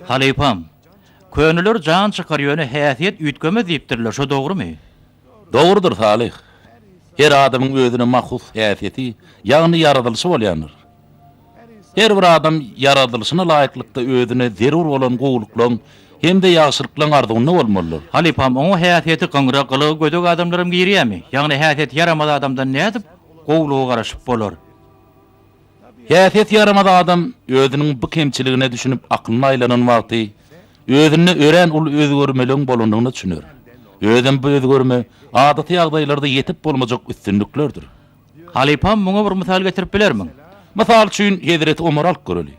Halypam, köneler jan çykar, ýöne häsiýet üýtgemez diýipdirler, şo dogrumy? Dogrudyr, Salyh. Her adamyň özüne mahsus häsiýeti, ýagny ýaradylyşy bolýandyr. Her bir adam ýaradylyşyna laýyklykda özüne zerur bolan gowulyklaryň hem-de ýagşylyklaryň arzuwynda bolmalydyr. Halypam, oňa häsiýeti gyňra, gylygy gödek adamlaram girýärmi? Ýagny häsiýeti ýaramaz adamdan nädip gowulyga garaşyp bolar? Häsiýeti ýaramaz adam özüniň bu kemçiligine düşünip aklyna aýlanan wagty özünde örän uly özgermeligiň bolandygyna düşüner. Özem bu özgerme adaty ýagdaýlarda ýetip bolmajak üstünliklerdir. Halypam muňa bir mysal getirip bilermiň? Mysal üçin Hezreti Omary alyp göreli.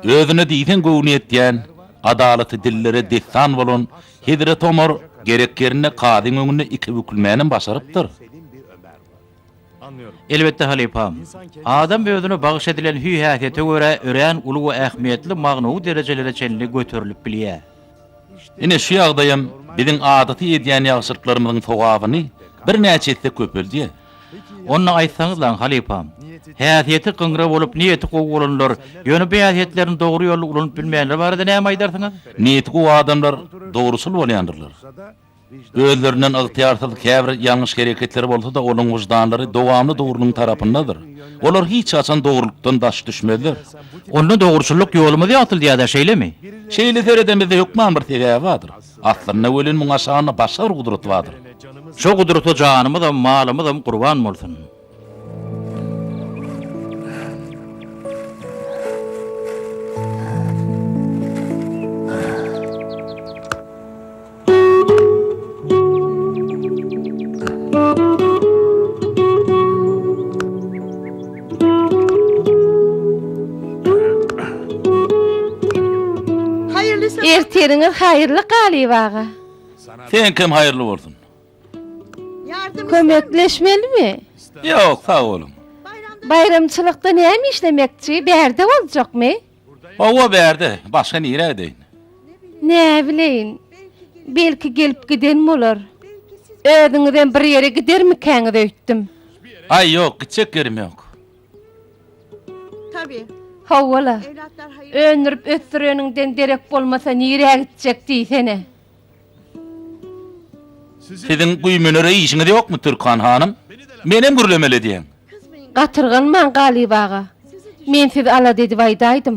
Özüne diýseň göwni ýetýän, adalaty dillere dessan bolan Hezreti Omar gerek ýerinde kazyň öňünde iki bükülmänem başarypdyr. Elbetde halypam. Adam özüne bagyş edilen hüý-häsiýete görä örän uly we ähmiýetli magnawy derejelere çenli göterilip bilýär. Ine şu ýagdaýam biziň adaty edýän ýagşylyklarymyzyň sogabyny birnäçe esse köpeldýär. Onda aýtsaňyzlaň, halypam. Häsiýeti gyňra bolup, niýeti gowy bolanlar, ýöne bu häsiýetlerini dogry ýolda ulanyp bilmeýänler barada näme aýdarsyňyz? Niýeti gowy adamlar dogruçyl bolýandyrlar. Özlerinden ygtyýarsyz käbir ýalňyş hereketleri bolsa-da olaň wyždanlary dowamly dogrulygyň tarapyndadyr. Olar hiç haçan dogrulykdan daş düşmezler. Onda dogruçyllyk ýolumyzy ýagtyldýar-da, şeýlemi? Şeýle seredemizde hökman bir sebäbi bardyr. Aslynda welin muň aşagynda başga bir gudrat bardyr. Şo gudrata janymyzam, malymyzam gurban bolsun. Ertiriňiz haýyrly Galyp aga. Seňkem haýyrly bolsun. Kömekleşmelimi? Ýok, sag boluň. Baýramçylykda näme işlemekçi, bärde boljakmy? Hawa, bärde. Başga nirä gideýin? Näbileýin. Belki gelip giden bolar. Özüňizem bir ýere gidermikäňiz öýtdüm. Aý, ýok, gitjek ýerim ýok. Hawa-la. Öndürip ösdüreniňden derek bolmasa nirä gitjek diýsene. Siziň güýmenere işiňiz ýokmy, Türkan hanym? Menem gürlemeli edýäň. Gatyrganmaň, Galyp aga. Men sizi alada edip aýdaýdym.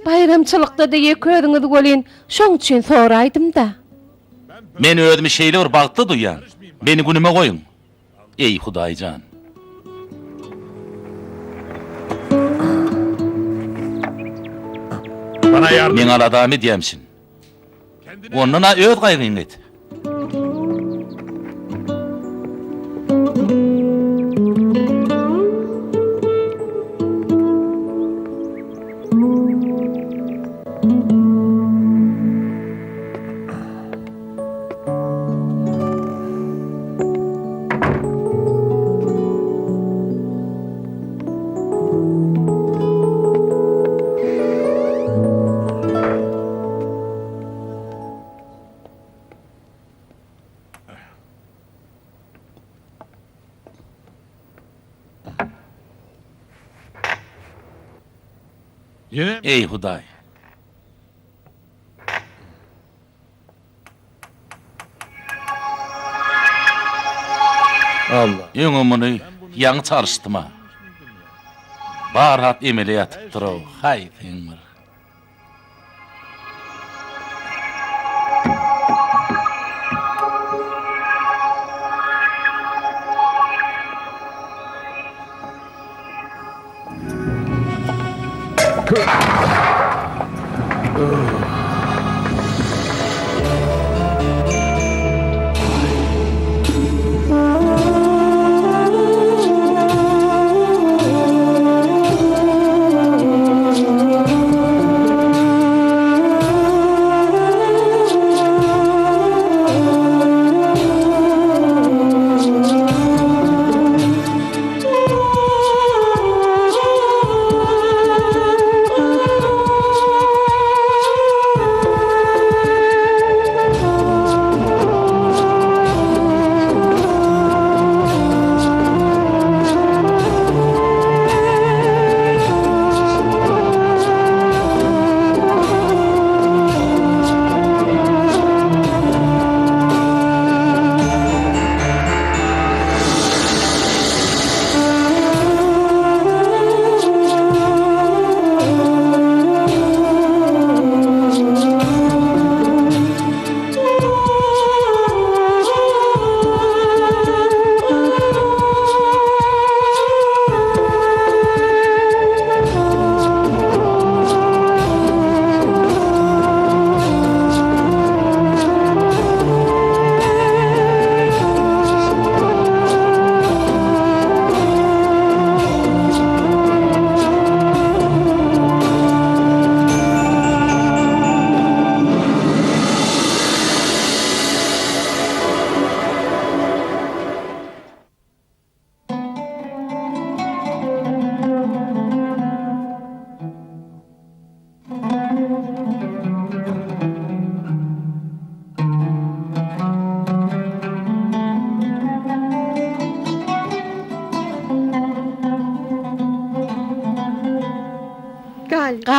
Baýramçylykda-da ýeke özüňiz welin, şoň üçin soraýdym-da. Men özümi şeýle bir bagtly duýýan. Meni günüme goýuň. Eý, Hudaý jan! Meň aladamy edýämişin. Ondan-a öz gaýgyňy et. Eý, Hudaý! Öňem muny ýaňy çalyşdym-a. Bar zat emele ýatypdyr-ow, haý, seň bir.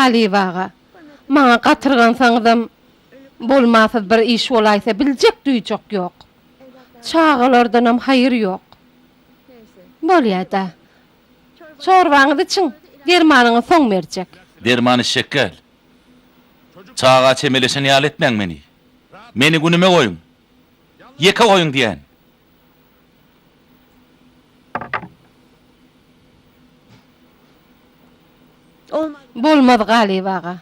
Galyp aga, maňa gatyrgansaňyzam, bolmasyz bir iş bolaýsa biljek duýjak ýok. Çagalardanam haýyr ýok. Bolýa-da. Çorbaňyzy içiň, dermanyňyzy soň berjek. Derman içjek däl. Çaga çemeleşen ýaly etmäň meni. Meni günüme goýuň. Ýeke goýuň diýän. Bolmaz Galyp aga.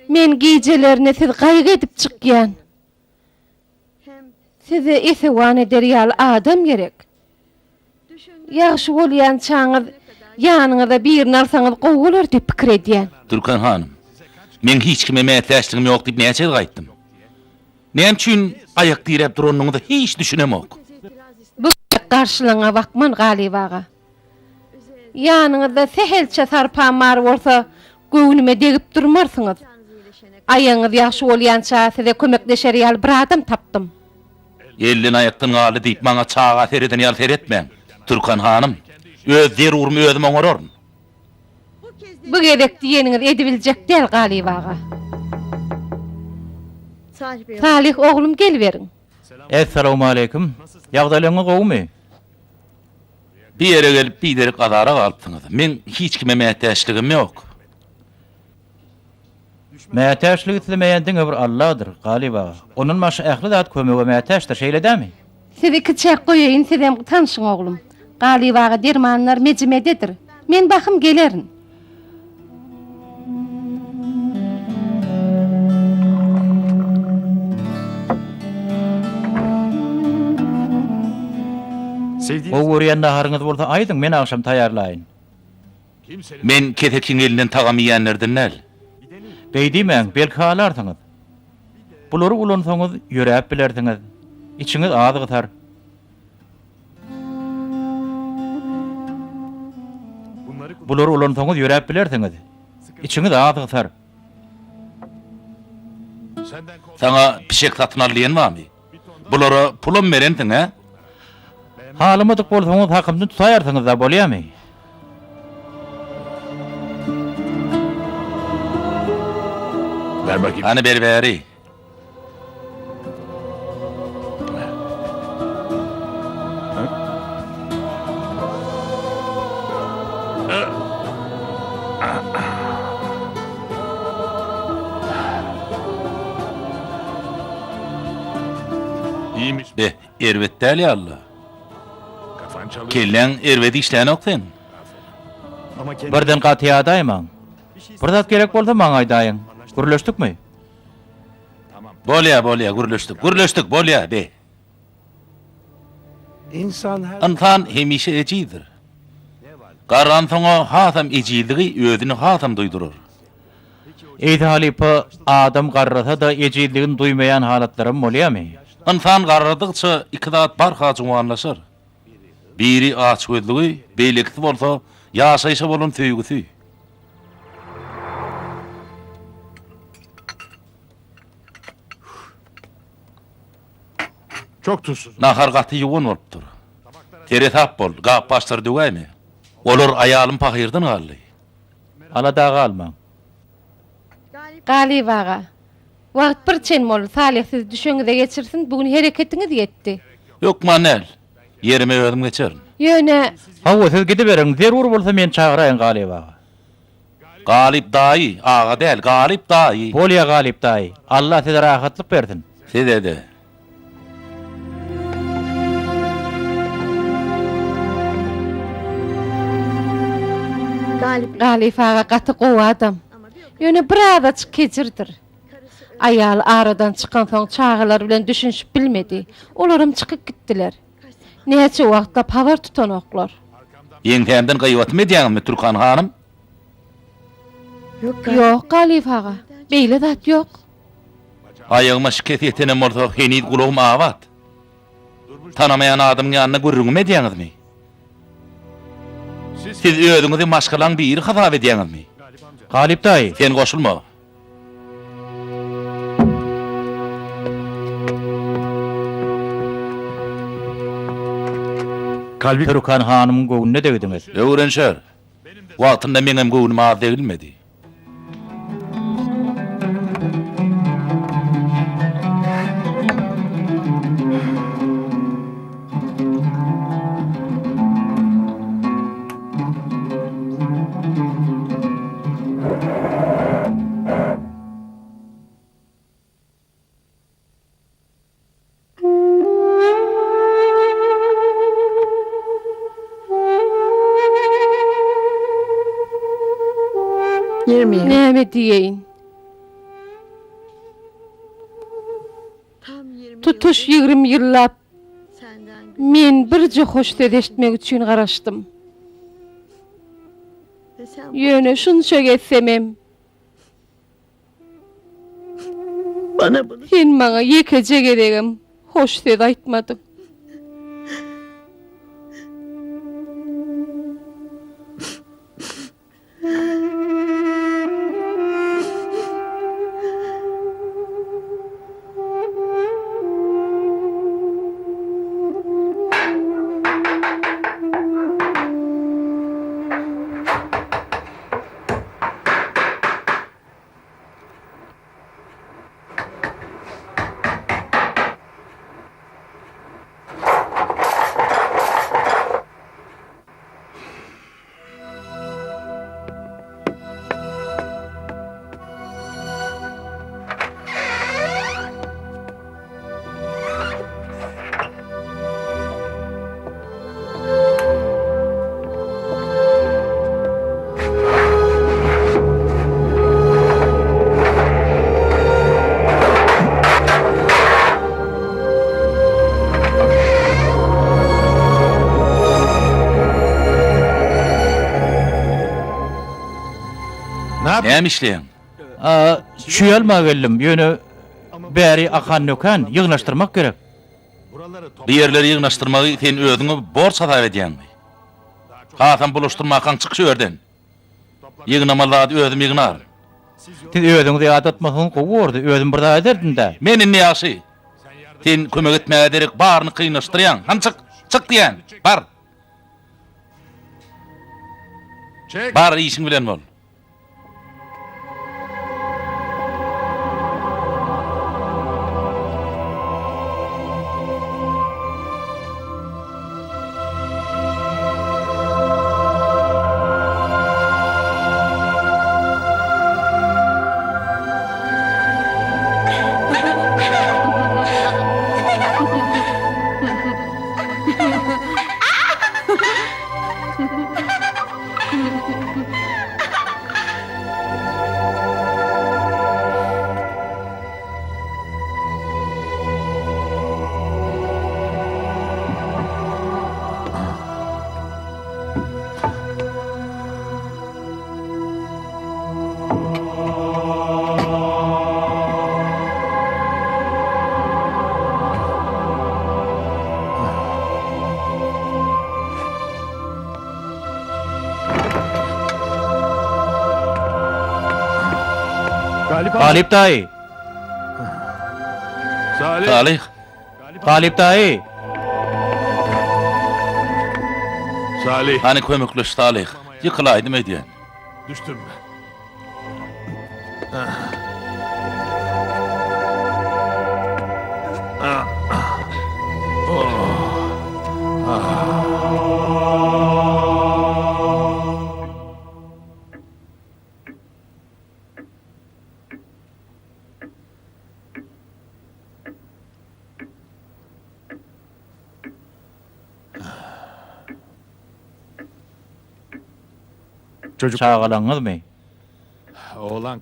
Men gijelerine sizi gaýgy edip çykýan. Size esewan eder ýaly adam gerek. Ýagşy bolýançaňyz ýanyňyza birini alsaňyz gowy bolar diýip pikir edýän. Türkan hanym, meň hiç kime mätäçligim ýok diýip näçe gezek aýtdym. Näme üçin aýak diräp duranyňyza hiç düşünemok. Bu gezek garşylygyňa bakman Galyp aga. Ýanyňyzda sähelçe sarpam bar bolsa, göwnüme degip durmarsyňyz. Aýagyňyz ýagşy bolýança size kömekleşer ýaly bir adam tapdym. Elden-aýakdan galdy diýip maňa çaga sereden ýaly seretmäň, Türkan hanym. Öz zerurymy özüm oňararyn. Bu gezek diýeniňizi edibiljek däl, Galyp aga. Salyh oglum geliberiň. Essalawmaleýkim. Ýagdaýlaryňyz gowumy? Bir ýere gelip biderek azara galypsyňyz. Meň hiç kime mätäçligim ýok. Mätäçlik islemeýän diňe bir Alladyr, Galyp aga. Ondan başga ähli zat kömege mätäçdir, şeýle dämi? Sizi kiçäk goýaýyn, sizem tanşyň oglum. Galyp aga dermanlar mejimededir. Men bahym gelerin. Gowy görýän naharyňyz bolsa aýdyň, men agşam taýýarlaýyn. Men kesekiň elinden tagam iýenlerden däl. Beý diýmäň, belki halarsyňyz. Bulary ulansaňyz ýöräp bilersiňiz. Içiňiz az gysar. Bulary ulansaňyz ýöräp bilersiňiz. Içiňiz az gysar. Saňa pişek satyn al diýen barmy? Bulara pulam berensiň, hä? Halamadyk bolsaňyz hakymdan tutaýarsyňyz-da, bolýamy? Hany ber bäri. Be, erbet däl ýaly-la. Kelläň erbet işlänok seň. Birden gaty ýadaýmaň. Bir zat gerek bolsa maňa aýdaýyň. Gürleşdikmi? Bolýa, bolýa, gürleşdik. Gürleşdik, bolýa, be. Ynsan hemişe ejizdir. Garransoň-a hasam ejizligi özüni hasam duýdurar. Eýse halypa, adam garrasa-da ejizligini duýmaýan halatlaram bolýamy? Ynsan garradygyça iki zat barha juwanlaşar. Biri açgözlügi, beýlekisi bolsa ýaşaýşa bolan söýgüsi. Nahar gaty ýuwan bolupdyr. Seresap bol, gap-gaçlary döwäýme. Olar aýalym pahyrdan galdy. Alada galmaň. Galyp aga, wagt bir çen boldy, Salyh sizi düşegiňize geçirsin, bu gün hereketiňiz ýetdi. Hökman däl. Ýerime özüm geçerin. Ýöne. Hawa, siz gidiberiň, zerur bolsa meni çagyraýyň Galyp aga. Galyp daýy, aga däl, Galyp daýy. Bolýa Galyp daýy. Alla size rahatlyk bersin. Size-de. Galyp aga gaty gowy adam. Ýöne birazajyk kejirdir. Aýaly aradan çykansoň çagalary bilen düşünişip bilmedi. Olaram çykyp gitdiler. Näçe wagtlap habar tutanoklar. Ýeňsämden gyýbatymy edýäňizmi, Türkan hanym? Ýok, Galyp aga, beýle zat ýok. Aýagyma şikes ýetenem bolsa, heniz gulagym abat. Tanamaýan adamyň ýanynda gürrüňimi edýäňizmi? Siz özüňizi maşgalaň biri hasap edýäňizmi? Galyp daýy. Sen goşulma. Näme diýeýin? Tutuş 20 ýyllap men birje hoş söz eşitmek üçin garaşdym. Ýöne şunça gezsemem, sen maňa ýekeje gezegem hoş söz aýtmadyň. Näme işleýäň? A, çüý almaga geldim, ýöne bäri akan-dökän, ýygnaşdyrmak gerek. Bu ýerleri ýygnaşdyrmagy sen özüňe borç hasap edýäňmi? Hasam bulaşdyrmakaň çyk şu ýerden. Ýygnamaly zady özüm ýygnaryn. Siz özüňizi ýadatmasaňyz gowy bordy, özüm bir zat ederdim-dä. Men indi ýagşy. Sen kömek etmäge derek baryny kynlaşdyrýaň. Hany çyk! Çyk diýýän! Bar! Bar, işiň bilen bol. Galyp daýy! Salyh! Galyp daýy! Salyh! Hany kömekleş Salyh! Ýykylaýdym öýdýän. Düşdüm. Çagalaňyzmy?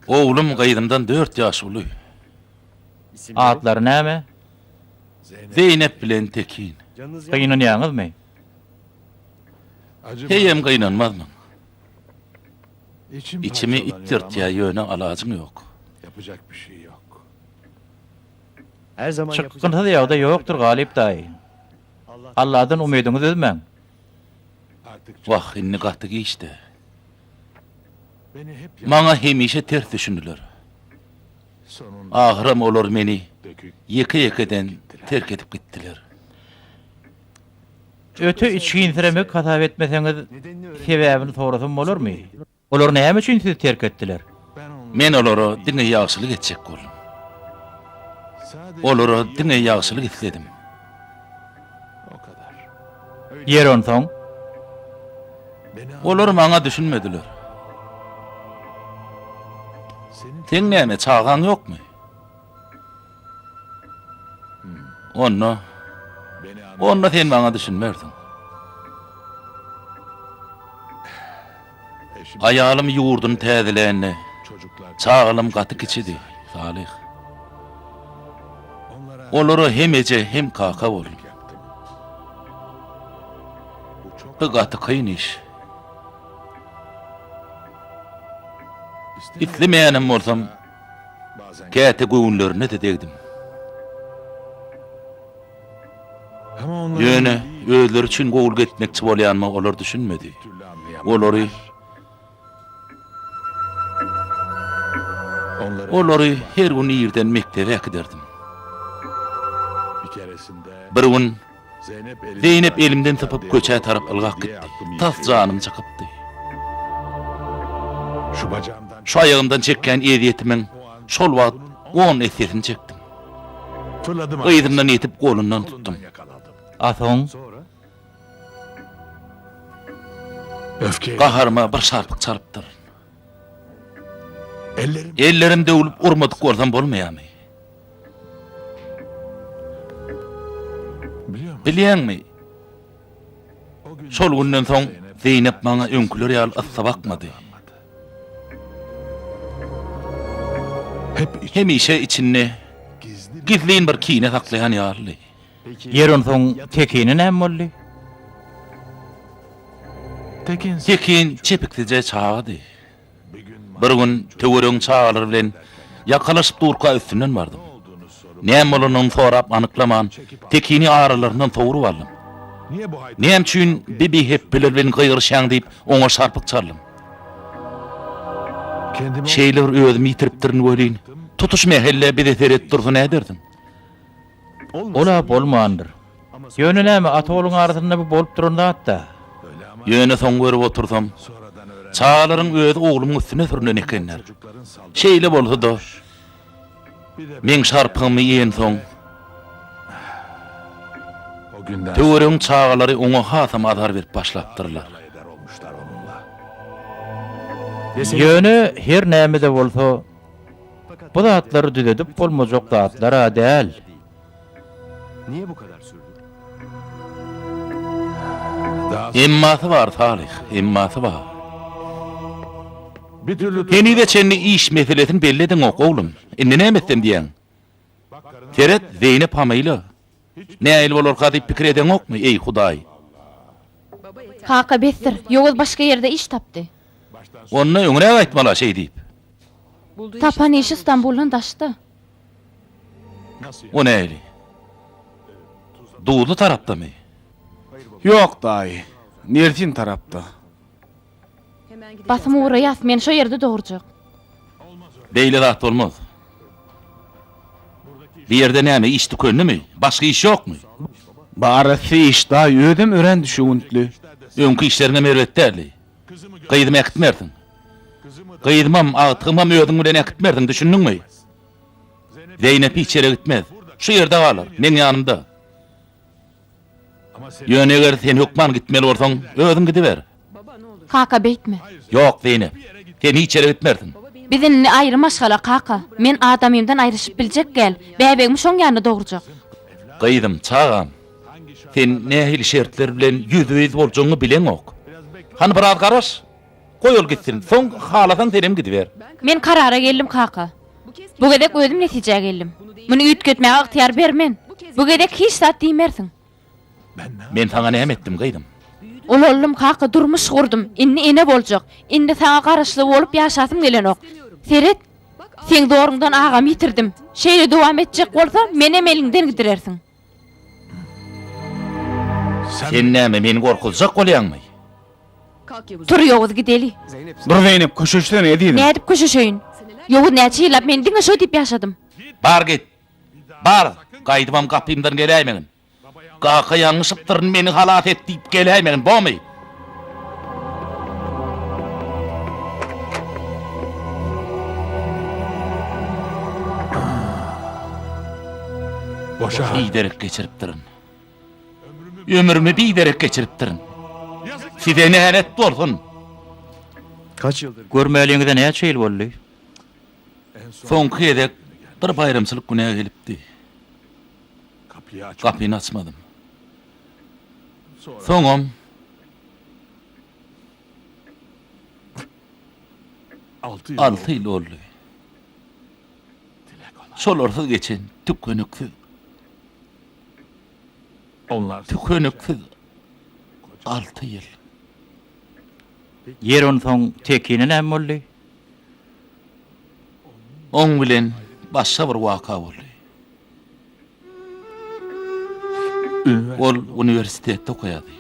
Oglum gyzymdan dört ýaş uly. Atlary näme? Zeýnep bilen Tekin. Gynanýaňyzmy? Heýem gynanmazmyň? Içimi it ýyrtýar, ýöne alajyň ýok. Çykgynsyz ýagdaý ýokdur, Galyp daýy. Alladan umydyňyzy üzmäň. Wah, indi gaty giçdi. Maňa hemişe ters düşündiler. Ahyram olar meni ýeke-ýekeden terk edip gitdiler. Öte içginsiremek hasap etmeseňiz, sebäbini sorasam bolarmy? Olar näme üçin sizi terk etdiler? Men olara diňe ýagşylyk etjek boldum. Olara diňe ýagşylyk isledim. Ýeri onsoň? Olar maňa düşünmediler. Seň näme, çagaň ýokmy? Onda, onda sen maňa düşünmersiň. Aýalym ýurduny täzelände, Çagalam gaty kiçidi, Salyh. Olara hem eje, hem kaka boldum. Bu gaty kyn iş. Islemeýänem bolsam, käte göwünlerine-de degdim. Ýöne özleri üçin gowulyk etmekçi bolýanyma olar düşünmedi. Olary Olary her gün irden mekdebe äkiderdim. Bir gün Zeýnep elimden sypyp köçä tarap ylgap gitdi. Tas janym çykypdy. Şu aýagymdan çekýän ezýetimiň şol wagt on essesini çekdim. Yzyndan ýetip golundan tutdum. A soň? Gaharyma bir şarpyk çalypdyryn. Ellerim döwlüp urmadyk bolsam bolmaýarmy? Bilýäňmi, şol günden soň Zeýnep maňa öňküler ýaly yssa bakmady. Hemişe içinde gizlin bir kine saklaýan ýalydy. Ýeri onsoň Tekine näme boldy? Tekin çepiksije çagady. Bir gün töweregiň çagalary bilen ýakalaşyp durka üstünden bardym. Näme bolanyny sorap anyklaman, Tekini aralaryndan sowrup aldym. Näme üçin bi bihepbeler bilen gygyryşýaň diýip, oňa şarpyk çaldym. Şeýle bir özümi ýitiripdirin welin, tutuş mähelle bize seredip dursa nädersiň? Ol-a bolmandyr. Ýöne näme, ata-ogluň arasynda bu bolup duran zat-da. Ýöne soň görüp otursam, çagalaryň özi oglumyň üstüne sürnen ekenler. Şeýle bolsa-da, meň şarpygymy iýensoň, töweregiň çagalary oňa hasam azar berip başlapdyrlar. Ýöne her näme-de bolsa, Bu zatlar düzedip bolmajak zatlar-a däl. Emmasy bar, Salyh, emmasy bar. Henize çenli iş meselesini belli edeňok, oglum. Indi näme etsem diýýäň? Seret, Zeýnep hamyla. Nähili bolarka diýip pikir edeňokmy, eý, Hudaý? Kaka besdir, Ýowuz başga ýerde iş tapdy. Onda öňräk aýtmaly-a şeý diýip. Tapan işi Stambuldan daşda. O nähili? Duzly tarapdamy? Ýok, daýy. Mersin tarapda. Basym ugraýas, men şo ýerde dogurjak. Beýle zat bolmaz. Bu ýerde näme, iş tükendimi? Başga iş ýokmy? Barysy iş, daýy, özem örän düşewüntli. Öňki işleriňem erbet däldi. Gyzymy äkitmersiň. Gyzymam, agtygymam özüň bilen äkitmersiň, düşündiňmi? Zeýnep hiç ýere gitmez. Şu ýerde galar, meň ýanymda. Ýöne eger sen hökman gitmeli bolsaň, özüň gidiber. Kaka beýtme. Ýok, Zeýnep, sen hiç ýere gitmersiň. Biz indi aýry maşgala, kaka. Men adamymdan aýryşyp biljek däl. Bäbegimi şoň ýanynda dogurjak. Gyzym, çagam, sen nähili şertler bilen ýüzbe-ýüz boljagyňy bileňok. Hany biraz garaş. Goý ol gitsin. Soň halasaň senem gidiber. Men karara geldim kaka. Bu gezek özüm netijä geldim. Muny üýtgetmäge ygtyýar bermen. Bu gezek hiç zat diýmersiň. Men saňa näme etdim gyzym? Ulaldym kaka, durmuş gurdum. Indi ene boljak. Indi saňa garaşly bolup ýaşasym gelenok. Seret, seň zoruňdan agamy ýitirdim. Şeýle dowam etjek bolsa, menem eliňden gidirersiň. Sen näme, meni gorkuzjak bolýaňmy? Tur Ýowuz gideli. Dur Zeýnep, köşeşsene ezizim. Nädip köşeşeýin? Ýowuz näçe ýyllap men diňe şo diýip ýaşadym. Bar git. Bar, gaýdybam gapymdan geläýmegin. Kaka ýalňyşypdyryn, meni halas et diýip geläýmegin, bormy? Biderek geçiripdirin. Ömrümi biderek geçiripdirin. Size nälet bolsun! Görmäliňize näçe ýyl boldy? Soňky gezek bir baýramçylyk günä gelipdi. Gapyny açmadym. Soňam alty ýyl boldy. Şolarsyz geçen tükeniksiz, tükeniksiz alty ýyl. Ýeri onsoň Tekine näme boldy? Oň bilen başga bir waka boldy. Ol uniwersitetde okaýardy.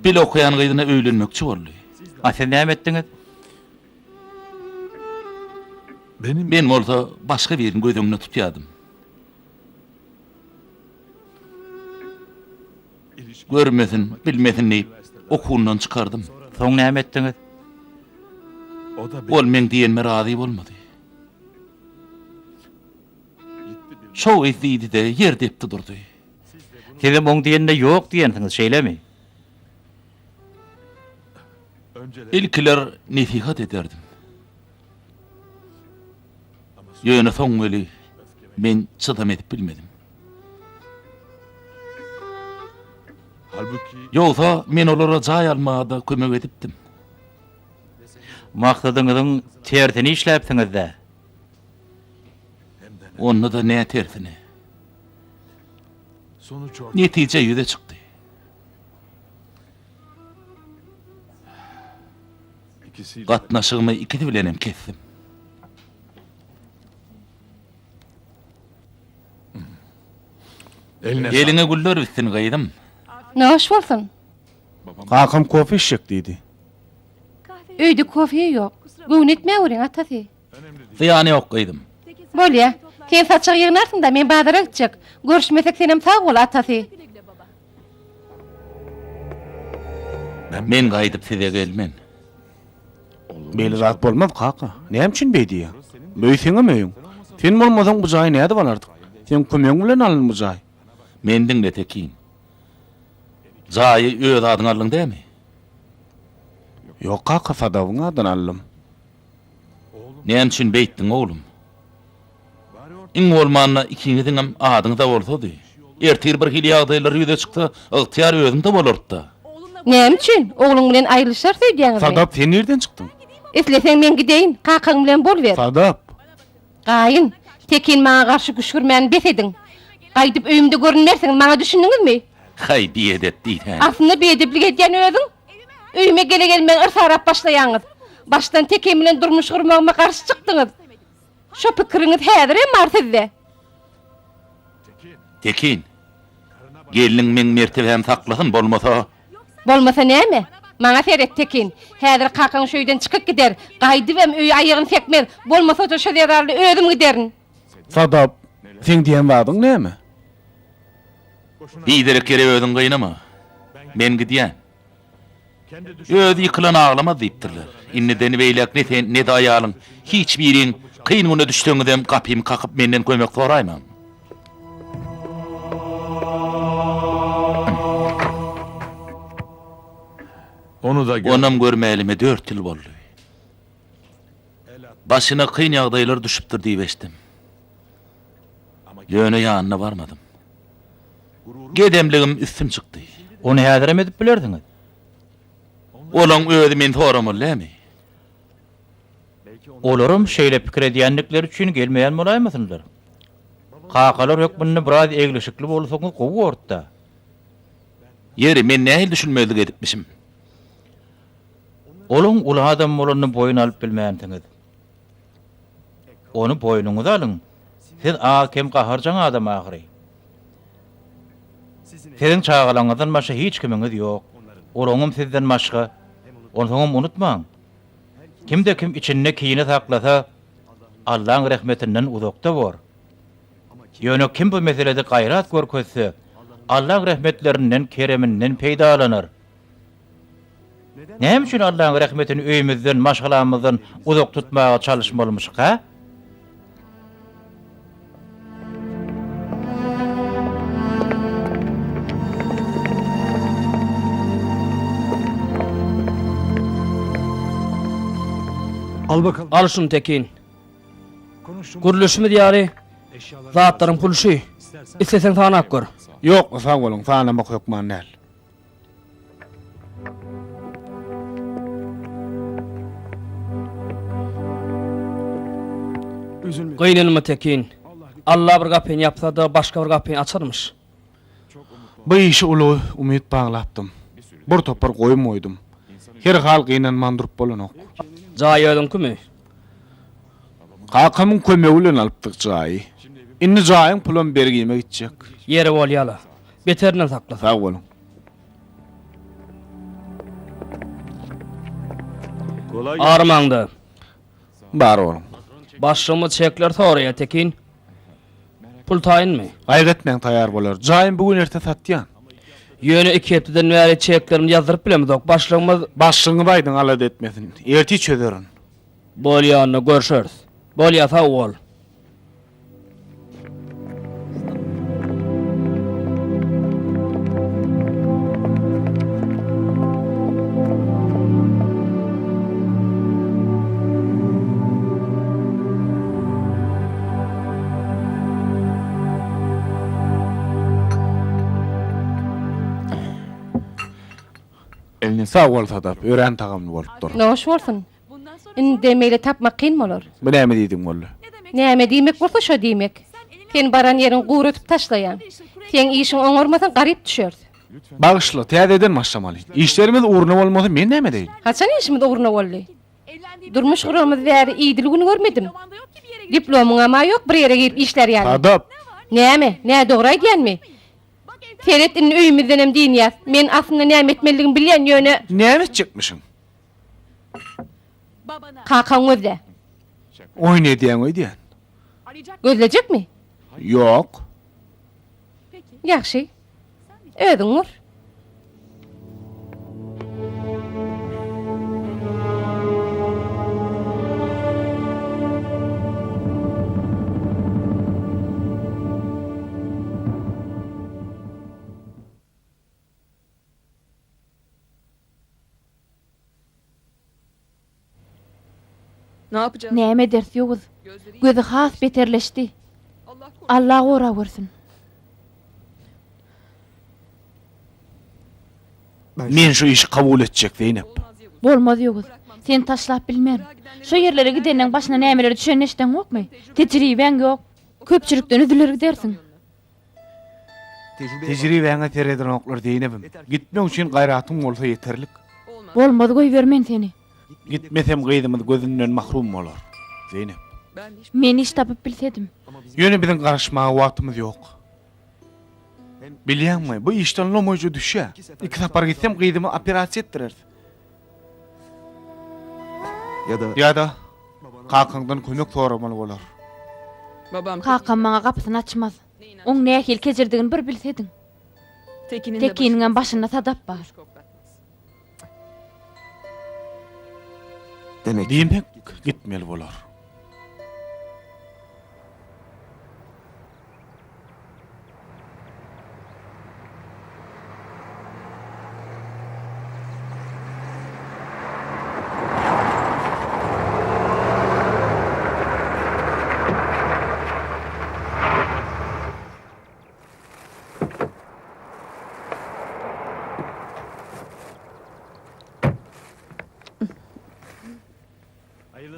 Bile okaýan gyzyna öýlenmekçi boldy. A siz näme etdiňiz? Men bolsa başga birini göz öňünde tutýardym. Görmesin, bilmesin diýip, okuwyndan çykardym. Soň näme etdiňiz? Ol meň diýenime razy bolmady. Şo gyz diýdi-de, ýer depdi durdy. Sizem oň diýenine ýok diýensiňiz, şeýlemi? Ilkiler nesihat ederdim. Ýöne soň weli men çydam edip bilmedim. Ýogsa men olara jaý almaga-da kömek edipdim. Maksadyňyzyň tersini işläpsiňiz-dä. Onda-da nä tersine. Netije ýüze çykdy. Gatnaşygymy ikisi bilenem kesdim. Eliňe güller bitsin, gyzym. Noş bolsun. Kakam kofe içjek diýdi. Öýde kofe ýok. Göwün etmäweriň, atasy. Zyýany ýok, gyzym. Bolýa. Sen saçak ýygnarsyň-da, men bazara gitjek. Görüşmesek senem sag bol, atasy. Men gaýdyp size gelmen. Beýle zat bolmaz, kaka. Näme üçin beý diýýäň? Bu öý seňem öýüň. Sen bolmasaň bu jaýy nädip alardyk? Seň kömegiň bilen alyndy bu jaý. Meni diňle, Tekin. Jaýy öz adyňa aldyň dämi? Ýok, kaka, Sadabyň adyna aldym. Näme üçin beýtdiň, oglum? Iň bolmanda ikiňiziňem adyňyzda bolsady. Ertir bir hili ýagdaýlar ýüze çyksa, ygtyýar özüňde bolardy-da. Näme üçin? Ogluň bilen aýrylyşarys öýdýäňizmi? Sadap, sen nirden çykdyň? Isleseň men gideýin, kakaň bilen boluber. Sadap! Gaýyn, Tekin maňa garşy küşgürmäni bes ediň. Gaýdyp öýümde görünmersiňiz, maňa düşündiňizmi? Haý, biedep diýsäni. Aslynda biedeplik edýän özüň. Öýüme gele-gelmän yrsarap başlaýaňyz. Başdan Tekin bilen durmuş gurmagyma garşy çykdyňyz. Şo pikiriňiz häzirem bar sizde. Tekin, gelniň meň mertebämi saklasyn, bolmasa. Bolmasa näme? Maňa seret, Tekin. Häzir kakaň şu öýden çykyp gider. Gaýdybam öýe aýagyny sekmez. Bolmasa-da şo zerarly özüm giderin. Sadap, seň diýen zadyň näme? Biderek ýere özüňi gynama. Men gidýän. Özi ýykylan aglamaz diýipdirler. Indiden beýläk ne sen, ne-de aýalyň, hiç biriň kyn güne düşseňizem gapymy kakyp menden kömek soraýmaň. Onam görmälime dört ýyl boldy. Başyna kyn ýagdaýlar düşüpdir diýip eşitdim. Ýöne ýanyna barmadym. Gedemligim üstün çykdy. Ony häzirem edip bilersiňiz. Olaň özi meni soramaly dälmi? Olaram şeýle pikir edýändikleri üçin gelmeýän bolaýmasynlar. Kakalar hökmünde biraz eglişikli bolsaňyz gowy bordy-da. Ýeri, men nähili düşünmezlik edipmişim? Olaň uly adam bolanyny boýun alyp bilmänsiňiz. Ony boýnuňyza alyň. Siz az-kem gaharjaň adam ahyry. Siziň çagalaryňyzdan başga hiç kimiňiz ýok. Olaňam sizden başga. Onsoňam unutmaň, kimde-kim içinde kine saklasa, Allaň rehmetinden uzakda bor. Ýöne kim bu meselede gaýrat görkezse, Allaň rehmetlerinden, kereminden peýdalanar. Näme üçin Allaň rehmetini öýümizden, maşgalamyzdan uzak tutmaga çalyşmalymyşyk, hä? Al şuny Tekin. Gürleşimiz ýaly zatlaryň puly şu. Isleseň sanap gör. Ýok, sag boluň, sanamak hökman däl. Gynanma Tekin. Alla bir gapyny ýapsa-da, başga bir gapyny açarmyş. Bu işe uly umyt baglapdym. Bir topar goýum goýdum. Her hal gynanman durup bolanok. Jaý özüňkimi? Kakamyň kömegi bilen alypdyk jaýy. Indi jaýyň pulam bergime gitjek. Ýeri bolýa-la. Beterinden saklasyn. Sag boluň. Armaňda. Bar boluň. Başlygymyz çekler soraýa Tekin. Pul taýynmy? Gaýgy etmäň taýar bolar. Jaýym bu gün erte satýan. Ýöne iki hepdeden bäri çeklerimizi ýazdyryp bilemizok. Başlygymyz. Başlygyňyz aýdyň alada etmesin. Ertir çözerin. Bolýa onda görşeris. Bolýa sag bol. Sag bol Sadap, örän tagamly bolupdyr. Noş bolsun. Indem beýle tapmak kyn bolar. Bu näme diýdigiň boldy? Näme diýmek bolsa şo diýmek. Sen baran ýeriňi guradyp taşlaýaň. Seň işiň oňarmasaň garyp düşeris. Bagyşla, täzeden başlamaly. Işlerimiz ugruna bolmasa men näme edeýin? Haçan işimiz ugruna boldy? Durmuş guramyz bäri idil gün görmedim. Diplomyňam-a ýok bir ýere girip işlär ýaly. Sadap! Näme, nädogry aýdýanmy? Seret indi öýümizdenem dynýas. Men aslynda näme etmelidigimi bilýän, ýöne. Näme etjekmişiň? Kakaň gözle. Oýun edýäň öýdýän. Gözlejekmi? Ýok. Ýagşy. Özüň gur. Näme ederis Ýowuz? Gözi has beterleşdi. Alla goragörsün. Men şu işi kabul etjek, Zeýnep. Bolmaz Ýowuz. Seni taşlap bilmen. Şo ýerlere gidenleň başyna nämeler düşenini eşideňokmy? Tejribäň ýok. Köpçülikden üzüler gidersiň. Tejribäňe seredenoklar Zeýnebim. Gitmek üçin gaýratyň bolsa ýeterlik. Bolmaz goýber men seni. Gitmesem gyzymyz gözünden mahrum bolar. Zeýnep. Men iş tapyp bilsedim. Ýöne biziň garaşmaga wagtymyz ýok. Bilýäňmi, bu işden lomaýja düşýä. Iki sapar gitsem gyzymy operasiýa etdireris. Ýa-da kakaňdan kömek soramaly bolar. Kakam maňa gapysyny açmaz. Oň nähili kejirdigini bir bilsediň. Tekiniňem başynda sadap bar. Diýmek, gitmeli bolar.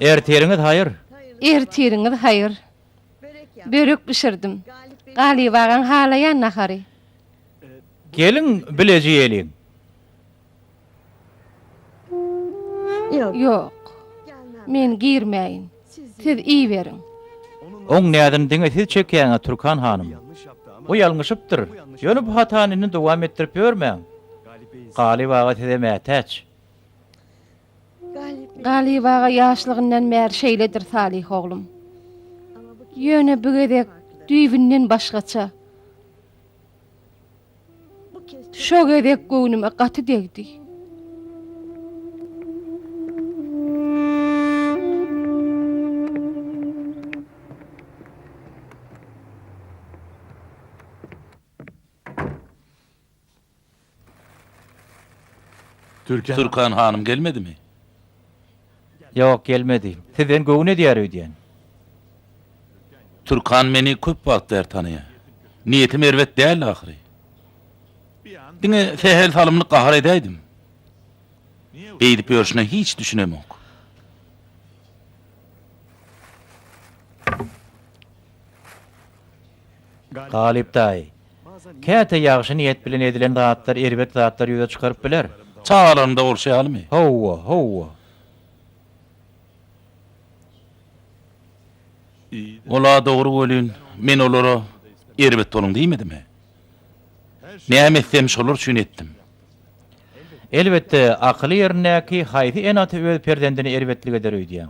Ertiriňiz haýyr. Ertiriňiz haýyr. Börek bişirdim. Galyp agaň halaýan nahary. Geliň, bileje iýeliň. Ýok. Men girmäýin. Siz iýiberiň. Oň näzini diňe siz çekýäňiz, Türkan hanym. O ýalňyşypdyr. Ýöne bu hatany indi dowam etdirip ýörmäň. Galyp aga size mätäç. Galyp aga ýaşlygyndan bäri şeýledir Salyh oglum. Ýöne bu gezek düýbünden başgaça. Şo gezek göwnüme gaty degdi. Türkan hanym gelmedimi? Ýok, gelmedi. Sizden göwün edýär öýdýän. Türkan meni köp wagt bäri tanaýar. Niýetim erbet däldi ahyry. Diňe sähel salymlyk gahar edäýdim. Beýdip ýörşüne hiç düşünemok. Galyp daýy, käte ýagşy niýet bilen edilen zatlar erbet zatlary ýüze çykaryp biler. Çagalaryňda bolşy ýalymy? Hawa, hawa. Ol-a dogry welin, men olara erbet boluň diýmedim-ä. Näme etsem şolar üçin etdim. Elbetde, akyly ýerindäki haýsy ene-ata öz perzendine erbetlik eder öýdýäň?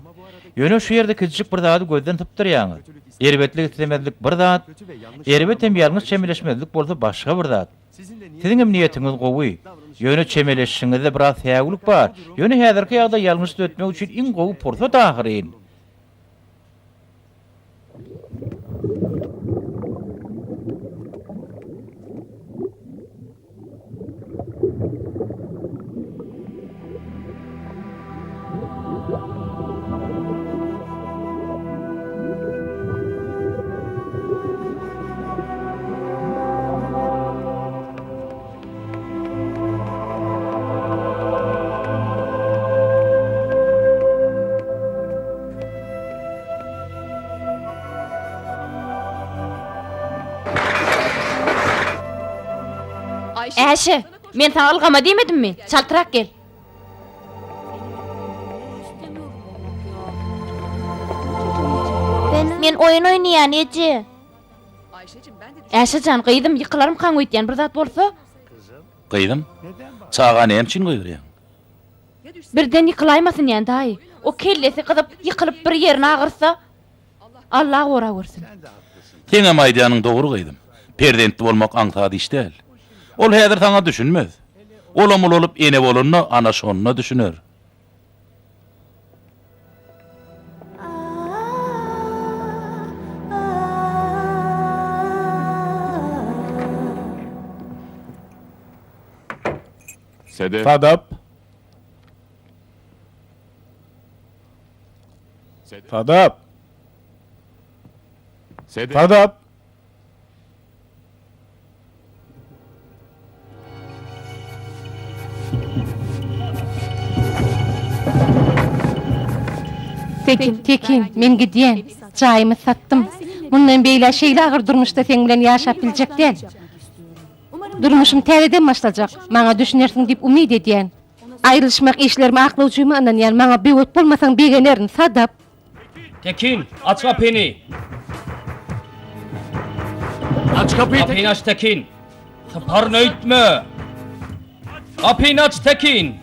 Ýöne şu ýerde kiçijik bir zady gözden sypdyrýaňyz. Erbetlik islemezlik bir zat, erbet hem ýalňyş çemeleşmezlik bolsa başga bir zat. Siziňem niýetiňiz gowy, ýöne çemeleşişiňizde biraz säwlik bar. Ýöne häzirki ýagdaý ýalňyş düzetmek üçin iň gowy pursat ahyryn. Äşe, men saňa ylgama diýmedimmi? Çaltrak gel. Men oýun oýnaýan, eje. Äşe jan, gyzym, ýykylarmykaň öýtýän, bir zat bolsa? Gyzym, çaga näme üçin gygyrýaň? Birden ýykylaýmasyn diýýän, daýy. O kellesi gyzyp, ýykylyp bir ýerini agyrtsa, Alla goragörsün. Seňem aýdýanyň dogry gyzym. Perzentli bolmak aňsat iş däl. Ol häzir saňa düşünmez. Olam ulalyp ene bolanda ana şonda düşüner. Sadap. Sadap. Sadap. Tekin, Tekin, men gidýän. Jaýymy satdym. Mundan beýläk şeýle agyr durmuşda seň bilen ýaşap biljek däl. Durmuşym täzeden başlajak. Maňa düşünersiň diýip umyt edýän. Aýrylyşmak işlerimi aklawjyma ynanýan. Maňa böwet bolmasaň begenerin. Sadap. Tekin, aç gapyny! Aç gapyny Tekin! Gapyny aç Tekin! Syparyn öýtme! Gapyny aç Tekin!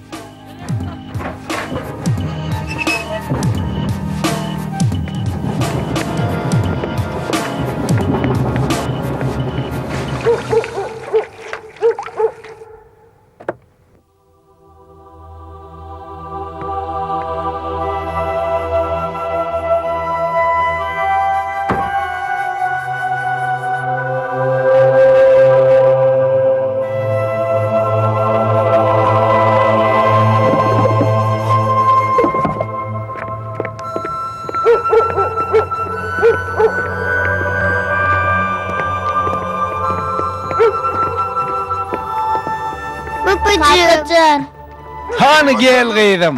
Kakajan. Hany gel gyzym.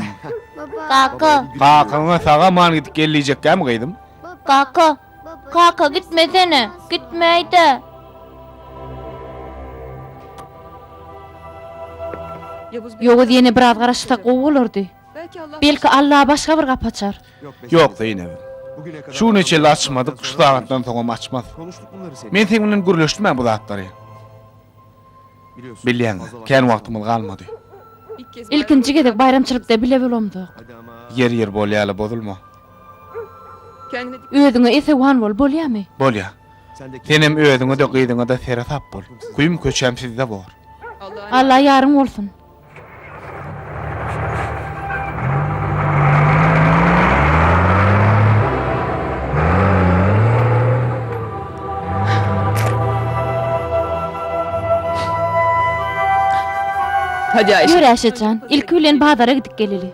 Kaka. Kakaňa sag-aman gidip gel diýjekkämi gyzym? Kaka. Kaka gitmesene. Gitmäýdä. Ýowuz ýene biraz garaşsak gowy bolardy. Belki Alla başga bir gapy açar. Ýok Zeýnebim. Şu güne çenli açmadyk, şu sagatdan soňam açmaz. Men seň bilen gürleşdim-ä bu zatlary. Bilýäň, kän wagtymyz galmady. Ilkinji gezek baýramçylykda bile bolamzok. Ýer-ýer bolýa-la, bozulma. Özüňe esewan bol, bolýamy? Bolýa. Senem özüňe-de, gyzyňa-da seresap bol. Küýüm-köçäm sizde bor. Alla ýaryň bolsun. Ýör Äşe jan, ilki bilen bazara gidip geleli.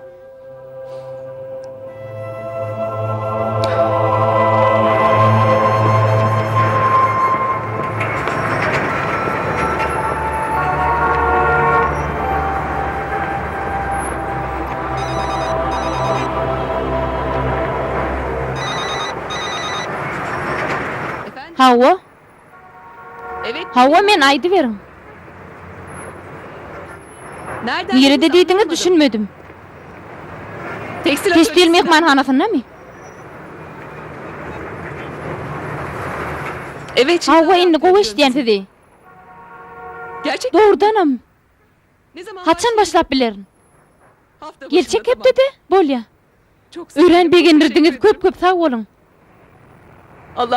Hawa. Hawa, men, aýdyberiň. Nirede diýdiňiz, düşünmedim. Tekstil myhmanhanasyndamy? Hawa, indi gowy eşidýän sizi. Dogrudanam. Haçan başlap bilerin? Geljek hepdede? Bolýa. Örän begendirdiňiz, köp-köp sag boluň.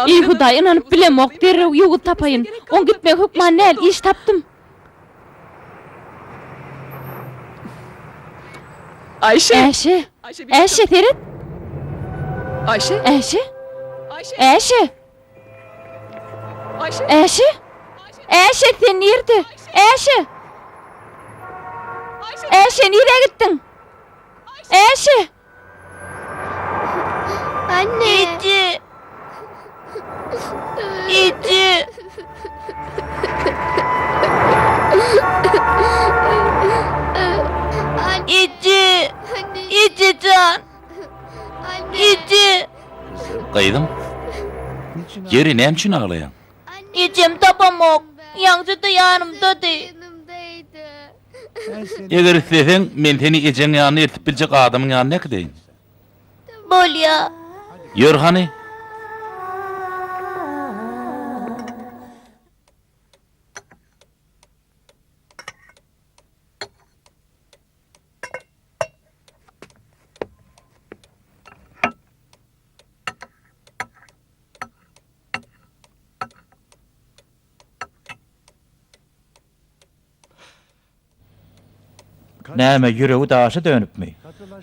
Eý Hudaý, ynanyp bilemok, derrew ýowuz tapaýyn. Oň gitmegi hökman däl, iş tapdym. Äşe! Äşe, seret! Äşe! Äşe! Äşe! Äşe, sen nirde? Äşe! Äşe, nirä gitdiň? Äşe! Anne. Eje. Eje. Eje. Eje jan. Eje. Gyzym, ýeri näme üçin aglaýaň? Ejem tapamok. Ýaňja-da ýanymdady. Eger isleseň, men seni ejeň ýanyna eltip biljek adamyň ýanyna äkideýin. Bolýa. Ýör hany. Näme, ýüregi daşa dönüpmi?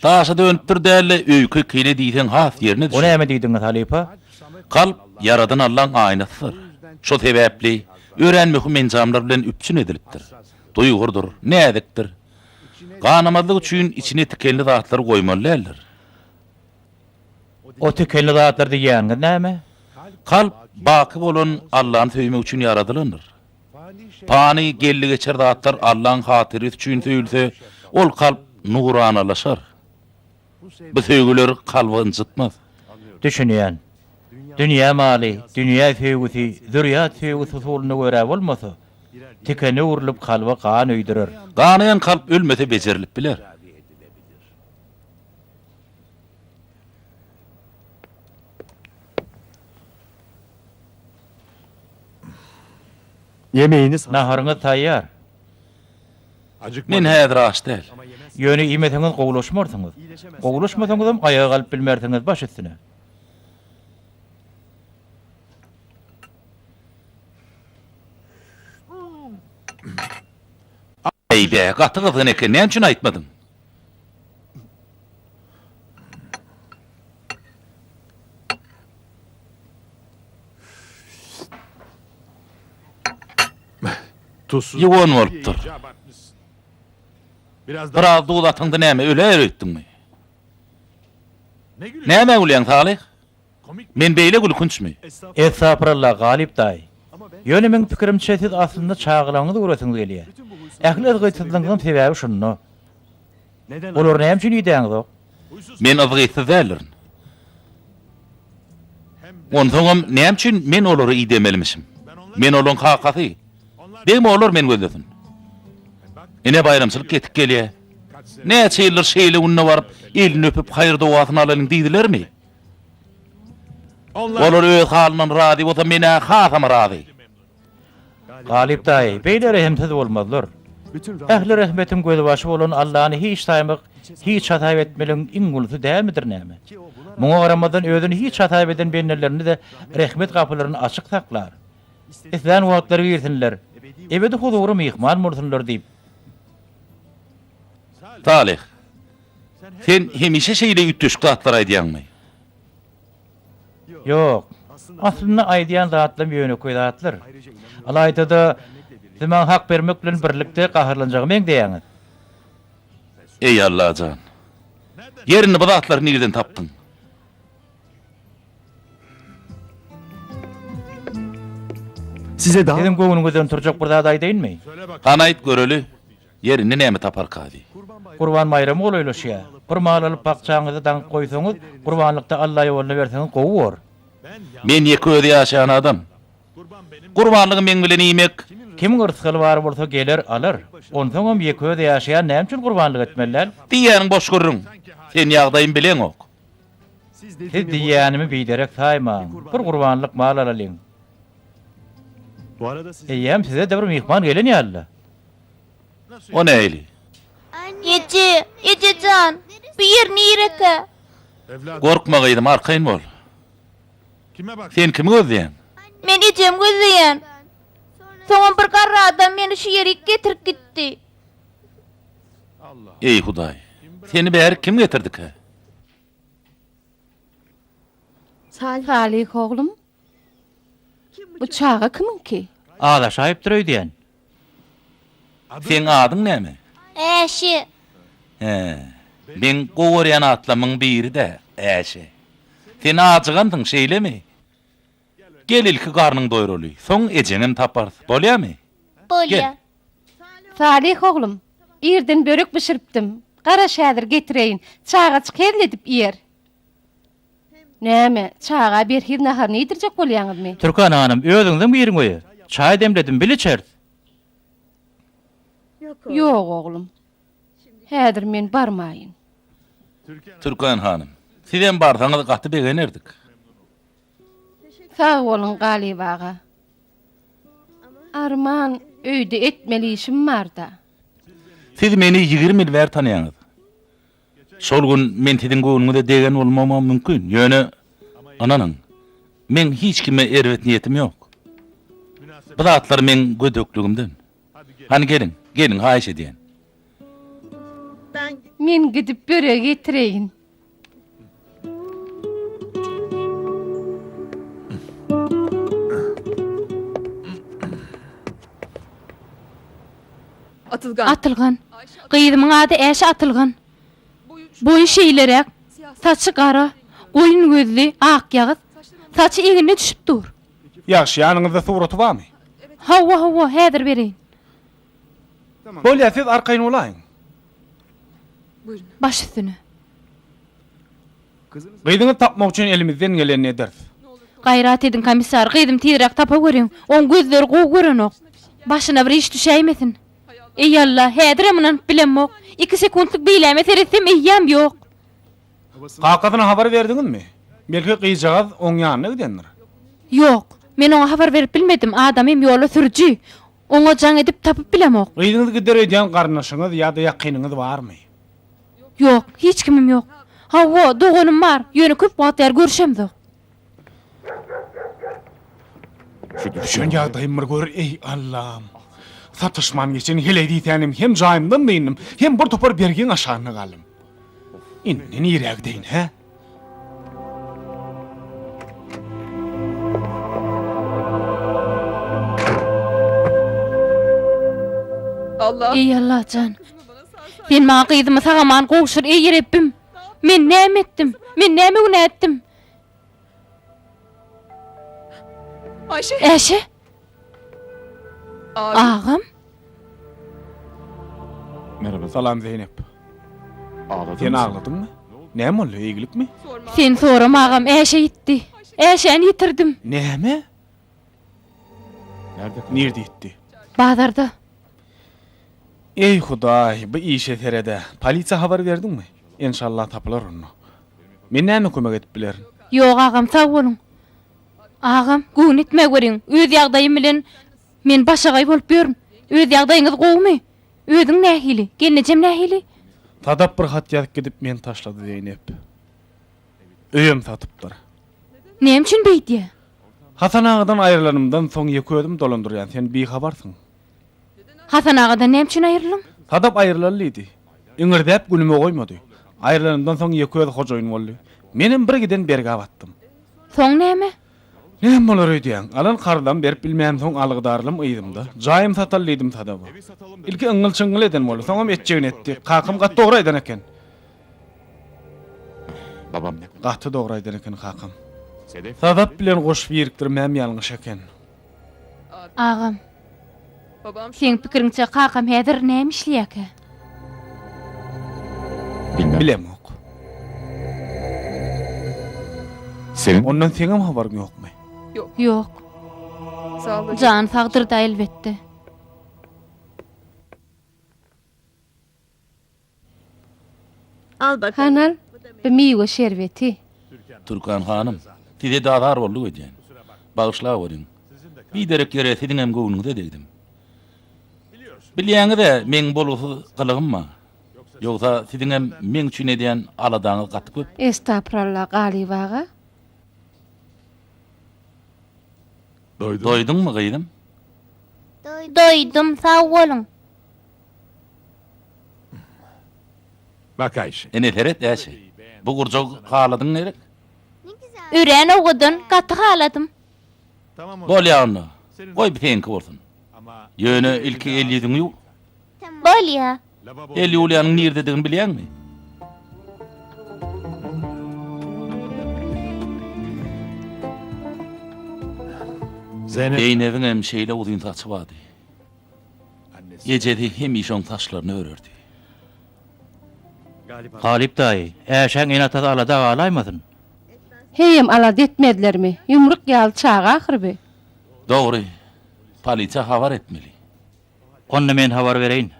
Daşa dönüpdir däl-de, öýke-kine diýseň has ýerine O düşer. näme diýdiňiz, halypa? Kalp Ýaradan Allaň aýnasydyr. Şo sebäpli örän möhüm enjamlar bilen üpjün edilipdir. Duýgurdyr, näzikdir. Ganamazlyk üçin içine tikenli zatlary goýmaly däldir. O tikenli zatlar diýýäniňiz näme? Kalp baky bolan Allany söýmek üçin ýaradylandyr. Pany geldi-geçer zatlar Allaň hatyrysy üçin söýülse, ol kalp nuranalaşar. Bu söýgüler kalby ynjytmaz. Düşünýän. Dünýä maly, dünýä söýgüsi, zürýat söýgüsi usulyna görä bolmasa, tikene öwrülip kalba gan öýdürer. Ganaýan kalp ölmese bejerilip biler. Naharyňyz taýýar. Men häzir aç däl. Ýöne iýmeseňiz gowulaşmarsyňyz. Gowulaşmasaňyzam aýaga galyp bilmersiňiz, baş üstüne. Eý-bä, gaty gyzgyn eken, näme üçin aýtmadyň? Ýuwan bolupdyr. Biraz duz atyňda näme, öläýer öýtdüňmi? Nämä gülýäň, Salyh? Men beýle gülkünçmi? Estagfurallah, Galyp daýy. Ýöne meň pikirimçe siz aslynda çagalaryňyzy göresiňiz gelýär. Ähli yzgytsyzlygyňyzyň sebäbi şunda. Olary näme üçin idäňizok? Men yzgytsyz däldirin. Onsoňam näme üçin men olary idemelimişim? Men olaryň kakasy. Degme olar meni gözlesin. Ine baýramçylyk ýetip gelýär. Näçe ýyldyr şeýle günde baryp elini öpüp haýyr-dogasyny alalyň diýdilermi? Olar öz halyndan razy bolsa men-ä hasam razy. Galyp daýy, beýle rehimsiz bolmazlar. Ähli rehmetiň gözbaşy bolan Allany hiç saýmak, hiç hasap etmeligiň iň ulusy dälmidir näme? Muňa garamazdan özüni hiç hasap eden bendelerini-de rehmet gapylaryny açyk saklar. Islän wagtlary girsinler, ebedi huzura myhman bolsunlar diýip. Salyh, sen hemişe şeýle üýtgeşik zatlar aýdýaňmy? Ýok. Aslynda aýdýan zatlarym ýönekeý zatlar. Ylaýta-da, siz maňa hak bermek bilen birlikde gaharlanjaga meňzeýäňiz. Eý, Allajan! Ýer indi bu zatlary nireden tapdyň? Siziň göwnüňizden turjak bir zat aýdaýynmy? Hany aýt göreli. Ýer indi näme taparka diý. Gurban baýramy golaýlaşýar. Bir mal alyp bakjaňyzda daňyp goýsaňyz, gurbanlykda Alla ýoluna berseňiz gowy bor. Men ýeke özi ýaşaýan adam. Gurbanlygy meň bilen iýmek. Kimiň yrsgaly bar bolsa geler, alar. Onsoňam ýeke özi ýaşaýan näme üçin gurbanlyk etmeli däl? Diýýäniň boş gürrüň. Sen ýagdaýymy bileňok. Siz diýýänimi biderek saýmaň. Bir gurbanlyk mal alalyň. Eýýäm size-de bir myhman gelen ýaly-la. O nähili? Eje, eje jan, bu ýer nirekä? Gorkma gyzym, arkaýyn bol. Sen kimi gözleýäň? Men ejemi gözleýän. Soňam bir garry adam meni şu ýerik getirip gitdi. Eý, Hudaý, seni bärik kim getirdikä? Salyh oglum, bu çaga kimiňki? Azaşaýypdyr öýdýän. Seň adyň näme? Äşe. Hä, meň gowy görýän atlamyň biri-dä, Äşe. Sen ajygansyň, şeýlemi? Gel ilki garnyň doýraly, soň ejeňem taparys, bolýamy? Bolýa. Gel. Salyh oglum, irden börek bişiripdim. Garaş häzir getireýin. Çagajyk hezil edip iýer. Näme, çaga berhiz naharyny iýdirjek bolýaňyzmy? Türkan hanym, özüňiziň giriň öýe. Çaý demledim, bil içeris. Ýok, oglum. Häzir men barmaýyn. Türkan hanym, sizem barsaňyz gaty begenerdik. Sag boluň, Galyp aga. Arman, öýde etmeli işim bar-da. Siz meni 20 ýyl bäri tanaýaňyz. Şol gün men siziň göwnüňize degen bolmagymam mümkin, ýöne, ynanyň, meň hiç kime erbet niýetim ýok. Bu zatlar meň gödekligimden. Hany geliň, geliň, haýyş edýän. Men gidip böregi getireýin. Atylgan. Gyzymyň ady Äşe Atylgan. Boýy şeýleräk, saçy gara, goýun gözli, akýagyz. Saçy egnine düşüp dur. Ýagşy, ýanyňyzda suraty barmy? Hawa, hawa, häzir bereýin. Bolýar, siz arkaýyn bolaýyň. Baş üstüne. Gyzyňyzy tapmak üçin elimizden gelenini ederis. Gaýrat ediň, komissar, gyzymy tizräk tapaweriň. Oň gözleri gowy görenok. Başyna bir iş düşäýmesin. Eý, Alla, häzirem ynanyp bilemok. Iki sekuntlyk beýläme seretsem, eýýäm ýok. Kakasyna habar berdiňizmi? Belki gyzjagaz oň ýanyna gidendir. Ýok, men oňa habar berip bilmedim, adamym ýola sürüji. Oňa jaň edip tapyp bilemok. Gyzyňyz gider öýdýän garyndaşyňyz ýa-da ýakynyňyz barmy? Ýok, hiç kimim ýok. Hawa, doganym bar, ýöne köp wagt bäri görüşemzok. Şu düşen ýagdaýymy bir gör, eý, Allam! Sataşman geçen heleý diýsänim, hem jaýymdan dyndym, hem bir topar bergiň aşagynda galdym. Indi nirä gideýin, hä? Eý, Allajan! Sen maňa gyzymy sag-aman gowşur, eý, Rebbim! Men näme etdim? Men näme günä etdim? Äşe! Agam? Salam Zeýnep. Sen agladyňmy? Näme boldy, eýgilikmi? Sen sorama agam, Äşe ýitdi. Äşäni ýitirdim. Näme? Nirde ýitdi? Bazarda. Eý Hudaý, bu işe sered-ä. Polisiýa habar berdiňmi? Enşalla tapylar onda. Men näme kömek edip bilerin? Ýok agam, sag boluň. Agam, göwün etmäweriň. Öz ýagdaýym bilen men başagaý bolup ýörün. Öz ýagdaýyňyz gowumy? Özüň nähili? Gelnejem nähili? Sadap bir hat ýazyp gidip meni taşlady Zeýnep. Öýem satypdyr. Näme üçin beýdýä? Hasan agadan aýrylanymdan soň ýeke özüm dolandyrýan, sen bihabarsyň. Hasan agadan näme üçin aýryldyň? Sadap aýrylaly diýdi. Iňirdäp günüme goýmady. Aýrylanymdan soň ýeke özi hojaýyn boldy. Menem bir giden bergä batdym. Soň näme? Näme bolar öýdýäň? Alan karzam berip bilmämsoň algydarlym yzymda. Jaýym sataly diýdim Sadaba. Ilki yňňyl-çyňňyl eden boldy, soňam etjegini etdi. Kakam gaty dogry aýdan eken. Gaty dogry aýdan eken kakam. Sadap bilen goş birikdirmäm ýalňyş eken. Agam. Seň pikiriňçe kakam häzir näme işleýärkä? Bilemok. Ondan seňem habaryň ýokmy? Ýok. Jany sagdyr-da elbetde. Hany al, bu miwe şerbeti. Türkan hanym, size-de azar bolduk öýdýän. Bagyşlaweriň. Biderek ýere siziňem göwnüňize degdim. Bilýäňiz-ä, meň bolgusyz gylygym bar. Ýogsa siziňem meň üçin edýän aladaňyz gaty köp. Estapuralla, Galyp aga. Doýduňmy, gyzym? Doýdum, sag boluň. Bak Aýşe. Ine seret Äşe. Bu gurjagy haladyň gerek? Örän owadan, gaty haladym. Bolýa onda. Goý bu seňki bolsun. Ýöne ilki el-ýüzüňi ýuw. Bolýa. El ýuwulýanyň nirededigini bilýäňmi? Zeýnebiňem şeýle uzyn saçy bardy. Ejesi hemişe oň saçlaryny örerdi. Galyp daýy, Äşäň ene-atasy alada galaýmasyn? Heýem alada etmezlermi? Ýumruk ýaly çaga ahyr bi. Dogry. Polisiýa habar etmeli. Onda men habar bereýin.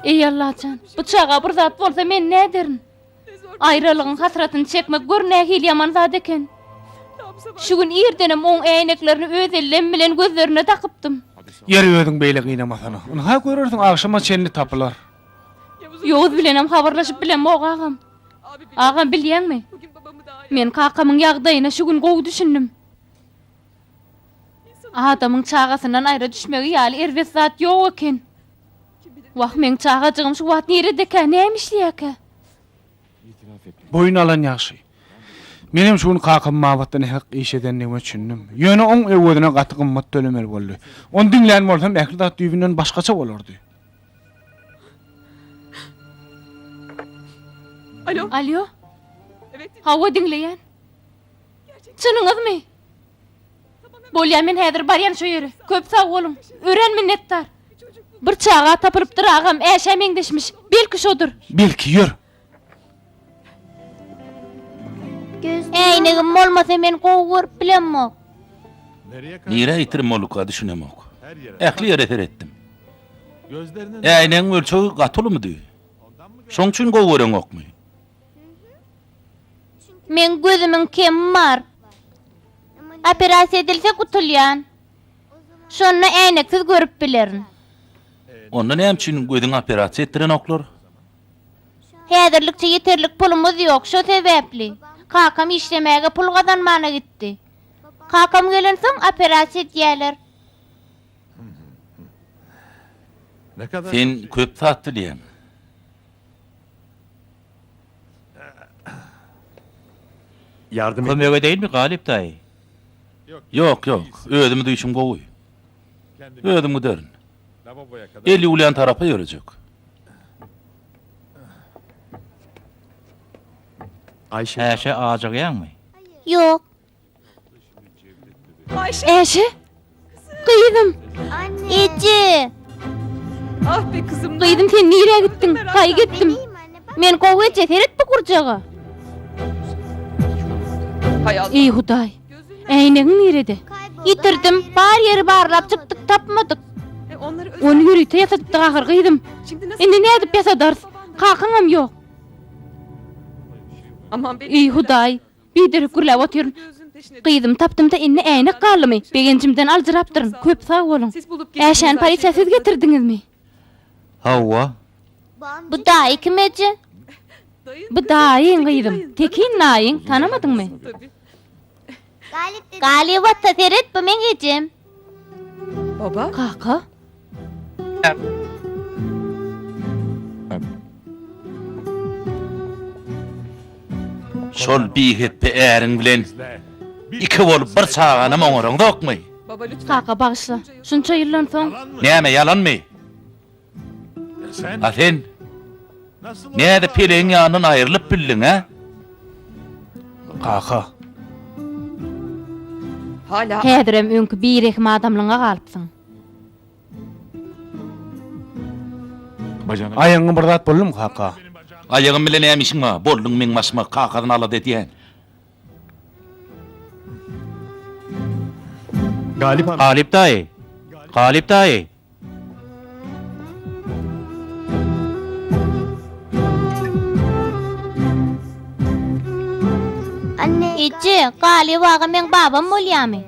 Eý Allajan, bu çaga bir zat bolsa men näderin? Aýralygyň hasratyny çekmek gör nähili ýaman zat eken. Şu gün irdenem oň äýneklerini öz ellem bilen gözlerine dakypdym. Ýeri özüň beýle gynamasana. Ynha görersiň agşama çenli tapylar. Ýowuz bilenem habarlaşyp bilemok agam. Agam bilýäňmi? Men kakamyň ýagdaýyna şu gün gowy düşündim. Adamyň çagasyndan aýra düşmegi ýaly erbet zat ýok eken. Wah, meň çagajygym şu wagt niredekä, näme işleýärkä? Boýun alan ýagşy. Menem şu gün kakam babatda nähak iş edendigime düşündim. Ýöne oň öwezine gaty gymmat tölemeli boldy. Ony diňlän bolsam ähli zat düýbünden başgaça bolardy. Alo. Alo. Hawa diňleýän. Çynyňyzmy? Bolýa men häzir barýan şo ýere. Köp sag boluň. Örän minnetdar. Bir çaga tapylypdyr agam, Äşä meňzeşmiş. Belki şodur. Belki ýör. Äýnegim bolmasa men gowy görüp bilemok. Nirä ýitirim bolduka düşünemok. Ähli ýere seretdim. Äýnegiň ölçegi gaty ulumydy. Şoň üçin gowy göreňokmy? Meň gözümiň kemi bar. Operasiýa edilse gutulýan. Şonda äýneksiz görüp bilerin. Onda näme üçin gözüňi operasiýa etdirenoklar? Häzirlikçe ýeterlik pulumyz ýok, şo sebäpli. Kakam işlemäge, pul gazanmana gitdi. Kakam gelensoň operasiýa edýäler. Sen köp zat bilýäň. Kömek edeýinmi, Galyp daýy? Ýok, ýok, özümi duýşum gowy. Özüm giderin. El ýuwulýan tarapa ýörejek. Äşe ajygýaňmy? Ýok. Äşe? Gyzym! Eje! Gyzym sen nirä gitdiň? Gaýgy etdim. Men gowy eje, seret bu gurjaga. Eý Hudaý! Äýnegiň nirede? Ýitirdim. Bar ýeri barlap çykdyk, tapmadyk. Ony ýörite ýasadypdyk ahyr gyzym. Indi nädip ýasadarys? Kakaňam ýok. Eý Hudaý! Biderek gürläp otyryn. Gyzymy tapdym-da indi äýnek galdymy? Begenjimden aljyrapdyryn. Köp sag boluň. Äşäni polisiýa siz getirdiňizmi? Hawa. Bu daýy kim eje? Bu daýyň gyzym. Tekin daýyň, tanamadyňmy? Galyp ata seret bu meň ejem. Kaka? Şol bihepbe äriň bilen iki bolup bir çaganam oňaraňzokmy? Kaka bagyşla. Şunça ýyldan soň. Näme ýalanmy? A sen? Nädip pelegiň ýanyndan aýrylyp bildiň, hä? Kaka. Häzirem öňki birehim adamlygyňa galypsyň. Aýagyňa bir zat boldumy, kaka? Aýagym bilen näme işiň bar? Bolduň meň başyma, kakasyny alada edýän. Galyp daýy! Galyp daýy! Eje, Galyp aga meň babam bolýamy?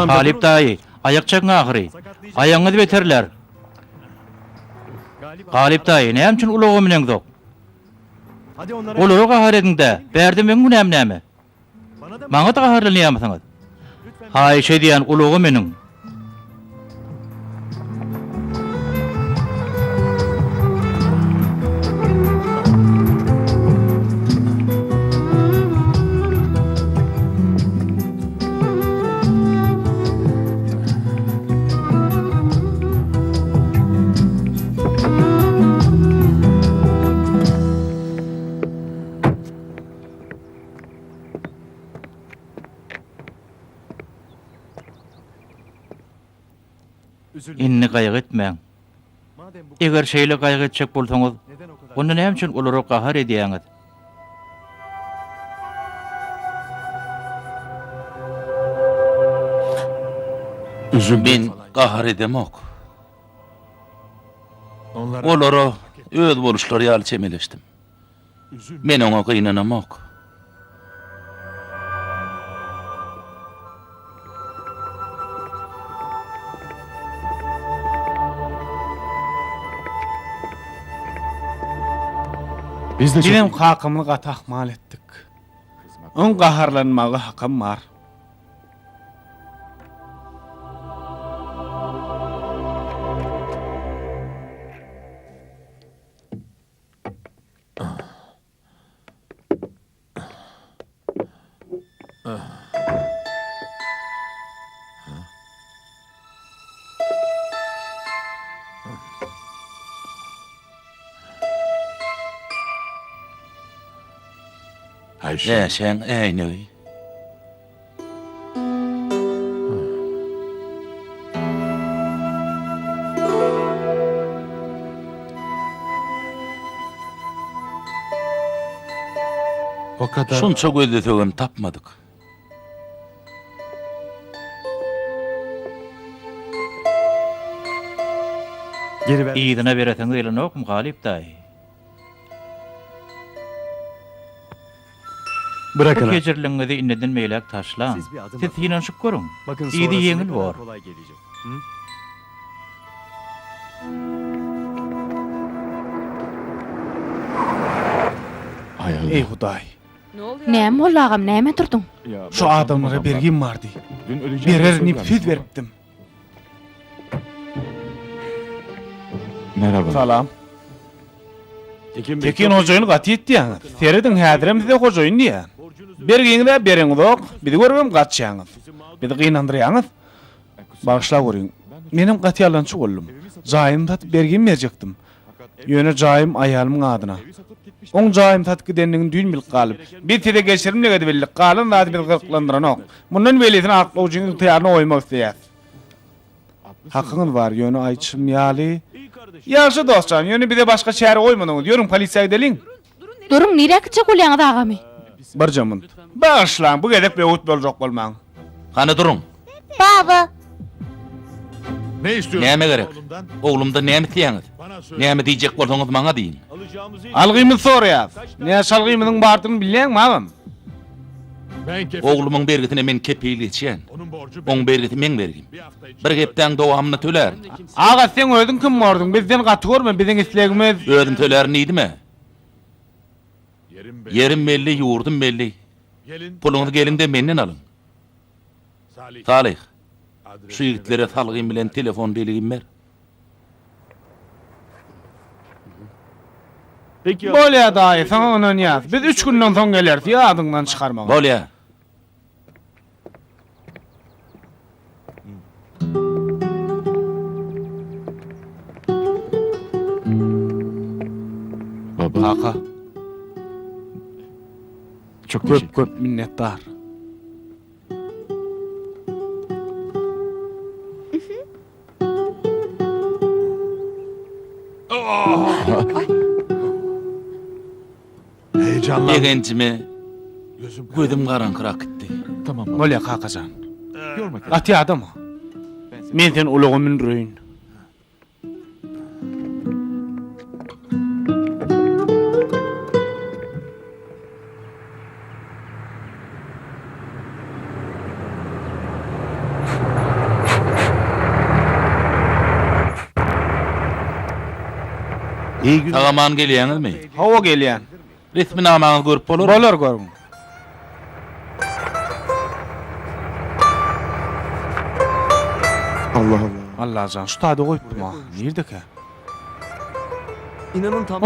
Galyp daýy, aýak çekiň ahyry. Aýagyňyz beterlär. Galyp daýy, näme üçin ulaga müneňzok? Olara gahar ediň-dä, bärde meň günäm näme? Maňa-da gaharlanýarmysyňyz? Haýyş edýän, ulaga münüň. Indi gaýgy etmäň. Eger şeýle gaýgy etjek bolsaňyz, onda näme üçin olara gahar edýäňiz? Men gahar edemok. Olara öz boluşlary ýaly çemeleşdim. Men oňa gynanamok. Bizem kakamyzy gaty ahmal etdik. Oň gaharlanmaga hakam bar. Äşäň äýnegi. Şunça gözlesegem tapmadyk. Yzyna beresiňiz gelenokmy, Galyp daýy? Bu kejirligiňizi indiden beýläk taşlaň. Siz synanyşyp görüň. Yzy ýeňil bor. Eý Hudaý! Näme boldy agam, näme turduň? Şu adamlara bergim bardy. Bererin diýip söz beripdim. Salam. Tekin hojaýyn gaty ýetýäňiz. Serediň häzirem size hojaýyn diýýän. Bergiňiz-ä bereňizok, bizi görübem gaçýaňyz. Bizi gynandyrýaňyz. Bagyşlaweriň. Menem gaty ýalançy boldum. Jaýymy satyp bergimi berjekdim. Ýöne jaýym aýalymyň adyna. Oň jaýymy satyp gidendigini düýn bilip galyp. Biz size geçirimlik edibildik, galan zady bizi gyzyklandyranok. Mundan beýlesini aklawjyň ygtyýaryna goýmak isleýäs. Hakyňyz bar, ýöne aýdyşym ýaly. Ýagşy dost jan, ýöne bize başga çäre goýmadyňyz. Ýörüň, polisiýa gideliň. Duruň, nirä gitjek bolýaňyz agamy? Birje munt. Bagyşlaň, bu gezek böwet boljak bolmaň. Hany duruň. Baba! Näme gerek? Oglumdan näme isleýäňiz? Näme diýjek bolsaňyz maňa diýiň. Algymyzy soraýas. Näçe algymyzyň bardygyny bilýäňmi, agam? Oglumyň bergisine men kepil geçýän. Oň bergisi meň bergim. Bir hepdäň dowamynda tölärin. Aga, seň özüň kim borduň? Bizden gaty görme, biziň islegimiz. Özüm tölärin diýdim-ä. Ýerim belli, ýurdum belli. Puluňyzy geliň-de menden alyň. Salyh, şu ýigitlere salgym bilen telefon belgimi ber. Bolýa daýy, saňa ynanýas. Biz üç günden soň geleris, ýadyňdan çykarmagyn. Bolýa. Kaka. Köp köp minnetdar. Begenjime gözüm garaňkyrak gitdi. Bolýa kakajan. Gaty ýadama. Men seni ulaga mündüreýin. Sag-aman gelýäňizmi? Hawa gelýän. Resminamaňyzy görüp bolarmy? Bolar görüň. Allajan şu taýda goýupdym-a. Nirdekä?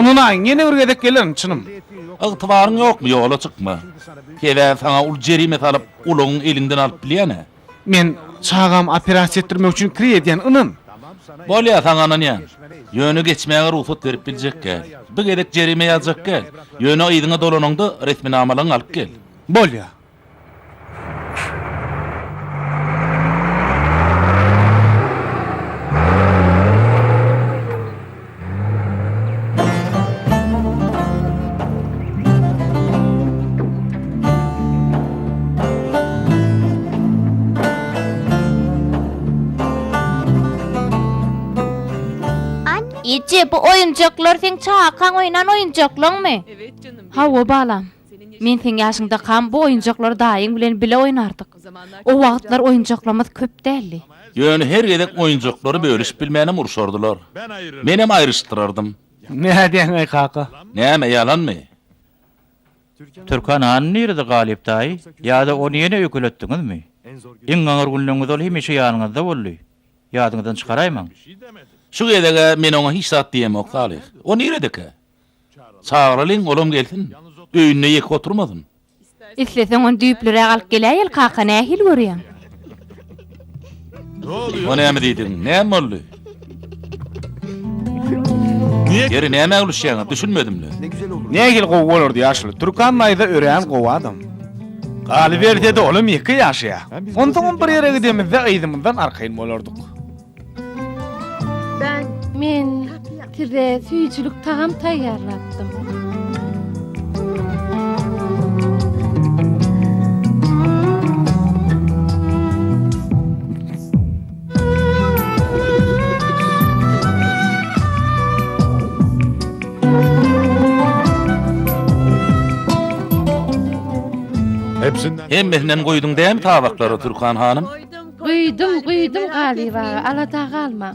Ynanaýyň, ýene bir gezek gelerin, çynym. Ygtybaryň ýokmy, ýola çykma. Sebäbi saňa uly jerime salyp, ulagyňy eliňden alyp bilýän-ä. Men çagamy operasiýa etdirmek üçin kireý edýän, ynan. Bolýa, saňa ynanýan. Ýöne geçmäge rugsat berip biljek däl. Bir gezek jerime ýazjak däl. Ýöne yzyňa dolanaňda resminamalaryňy alyp gel. Bolýa. Eje, bu oýunjaklar seň çagakaň oýnan oýunjaklaňmy? Hawa, balam. Men seň ýaşyňdakam bu oýunjaklary daýyň bilen bile oýnardyk. O wagtlar oýunjaklarymyz köp däldi. Ýöne her gezek oýunjaklary bölüşip bilmänem urşardylar. Menem aýryşdyrardym. Nädýäň-eý kaka? Näme, ýalanmy? Türkan hany nirede Galyp daýy? Ýa-da ony ýene öýkeletdiňizmi? Iň agyr günleriňizde ol hemişe ýanyňyzda boldy. Ýadyňyzdan çykaraýmaň. Şu gezeg-ä men oňa hiç zat diýemok, Salyh. O niredekä? Çagyralyň, olam gelsin. Öýünde ýeke oturmasyn. Isleseň ony düýplüräk alyp geläýeli kaka, nähili görýäň? O näme diýdigiň? Näme boldy? Ýeri nämä gülüşýäňiz? Düşünmedim-le. Nähili gowy bolardy ýaşuly. Türkan daýza örän gowy adam. Galyberse-de olam ýeke ýaşaýar. Onsoňam bir ýere gidemizde yzymyzdan arkaýyn bolardyk. Men size süýjülik tagam taýýarlapdym. Hemmesinden goýduň dämi tabaklara Türkan hanym? Guýdum, guýdum Galyp aga, alada galmaň.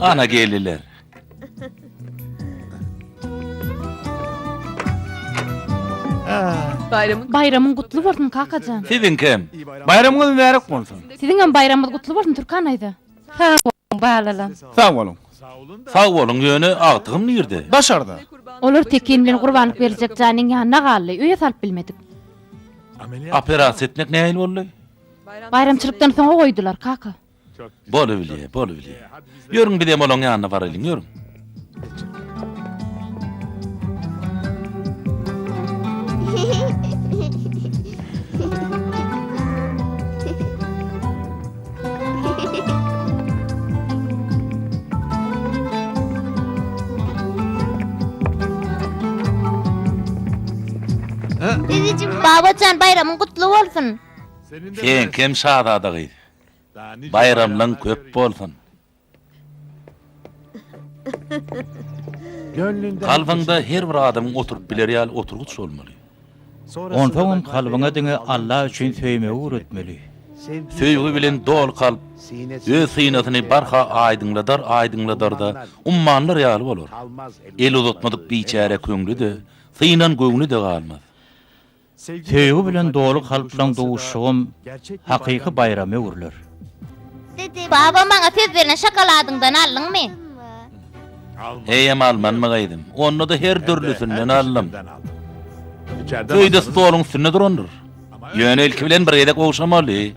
Ana geldiler. Baýramyň gutly bolsun, kakajan. Siziňkem. Baýramyňyz mübärek bolsun. Siziňem baýramyňyz gutly bolsun, Türkan daýza. Sag boluň, balalam. Sag boluň. Sag boluň, ýöne agtygym nirde? Daşarda. Olar Tekin bilen Gurbanlyk beriljek janyň ýanyna galdy, öýe salyp bilmedik. Operasiýa etmek nähili boldy? Baýramçylykdan soňa goýdular, kaka. Bolubilýä, bolubilýä. Ýörüň bizem olaň ýanyna baralyň, ýörüň. Babajan baýramyň gutly bolsun. Seňkem şazada gyz. Baýramlaň köp bolsun. Kalbyňda her bir adamyň oturyp biler ýaly oturgyç bolmaly. Onsoňam kalbyňa diňe Alla üçin söýmegi öwretmeli. Söýgi bilen doly kalp öz synasyny barha aýdyňladar aýdyňladar-da ummanlar ýaly bolar. El uzatmadyk biçäre köňli-de, synan göwni-de galmaz. Söýgi bilen doly kalplaň duşuşygam hakyky baýrama öwrüler. Baba maňa söz beren şokoladyňdan aldyňmy? Heýem almanmy gyzym? Onda-da her dürlüsinden aldym. Öýde stoluň üstünde durandyr. Ýöne ilki bilen bir gezek ogşamaly.